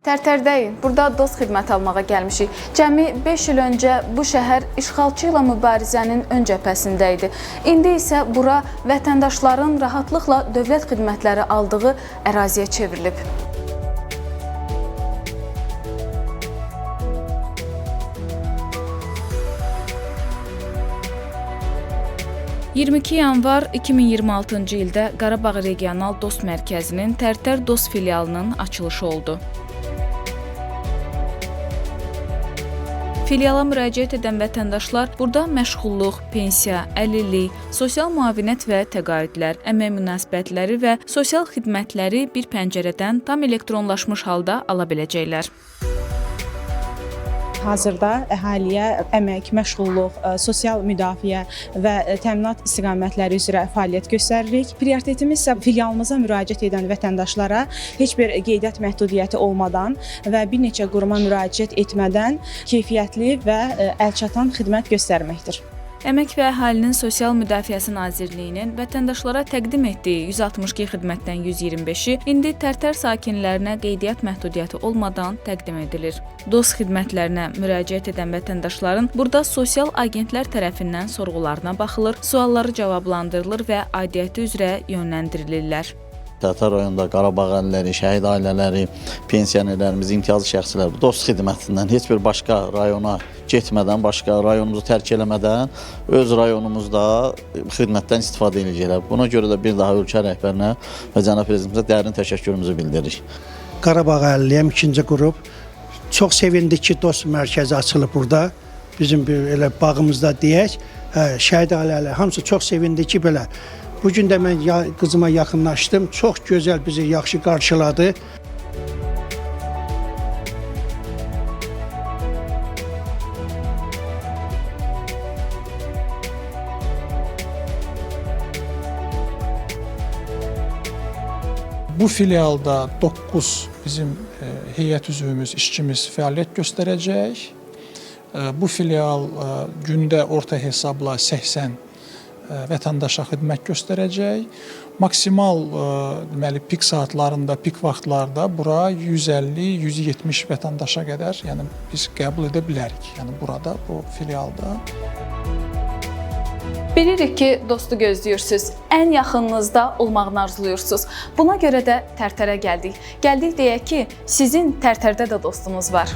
Tərtərdəyik. Burada dost xidməti almağa gəlmişik. Cəmi 5 il öncə bu şəhər işğalçı ilə mübarizənin ön cəbhəsində idi. İndi isə bura vətəndaşların rahatlıqla dövlət xidmətləri aldığı əraziyə çevrilib. ...22 yanvar 2026-cı ildə Qarabağ Regional Dost Mərkəzinin Tərtər Dost filialının açılışı oldu. Filiala müraciət edən vətəndaşlar burada məşğulluq, pensiya, əlillik, sosial müavinət və təqaüdlər, əmək münasibətləri və sosial xidmətləri bir pəncərədən tam elektronlaşmış halda ala biləcəklər. Hazırda əhaliyə əmək, məşğulluq, sosial müdafiə və təminat istiqamətləri üzrə fəaliyyət göstəririk. Prioritetimiz isə filialımıza müraciət edən vətəndaşlara heç bir qeydiyyat məhdudiyyəti olmadan və bir neçə quruma müraciət etmədən keyfiyyətli və əlçatan xidmət göstərməkdir. Əmək və Əhalinin Sosial Müdafiəsi Nazirliyinin vətəndaşlara təqdim etdiyi 162 xidmətdən 125-i indi Tərtər sakinlərinə qeydiyyat məhdudiyyəti olmadan təqdim edilir. Dost xidmətlərinə müraciət edən vətəndaşların burada sosial agentlər tərəfindən sorğularına baxılır, sualları cavablandırılır və aidiyyəti üzrə yönləndirilirlər. Tərtər rayonunda Qarabağ əlilləri, şəhid ailələri, pensionerlərimiz, imtiyazlı şəxslər bu dost xidmətindən heç bir başqa rayona getmədən, başqa rayonumuzu tərk eləmədən öz rayonumuzda xidmətdən istifadə edəcəklər. Buna görə də bir daha ölkə rəhbərinə və cənab prezidentimizə dərin təşəkkürümüzü bildiririk. Qarabağ əlilliyəm, ikinci qrup. Çox sevindik ki, dost mərkəzi açılıb burada. Bizim bir elə bağımızda deyək. Hə, şəhid ailələri hamısı çox sevindi ki, belə. Bu gün də mən qızıma yaxınlaşdım. Çox gözəl bizi yaxşı qarşıladı. Bu filialda 9 bizim heyət üzvümüz, işçimiz fəaliyyət göstərəcək. Bu filial gündə orta hesabla 80 vətəndaşa xidmət göstərəcək. Maksimal deməli pik saatlarında, pik vaxtlarda bura 150-170 vətəndaşa qədər, yəni biz qəbul edə bilərik. Yəni burada bu filialda. Bilirik ki, dostu gözləyirsiniz, ən yaxınınızda olmağını arzuluyursunuz. Buna görə də Tərtərə gəldik. Gəldik deyək ki, sizin Tərtərdə də dostunuz var.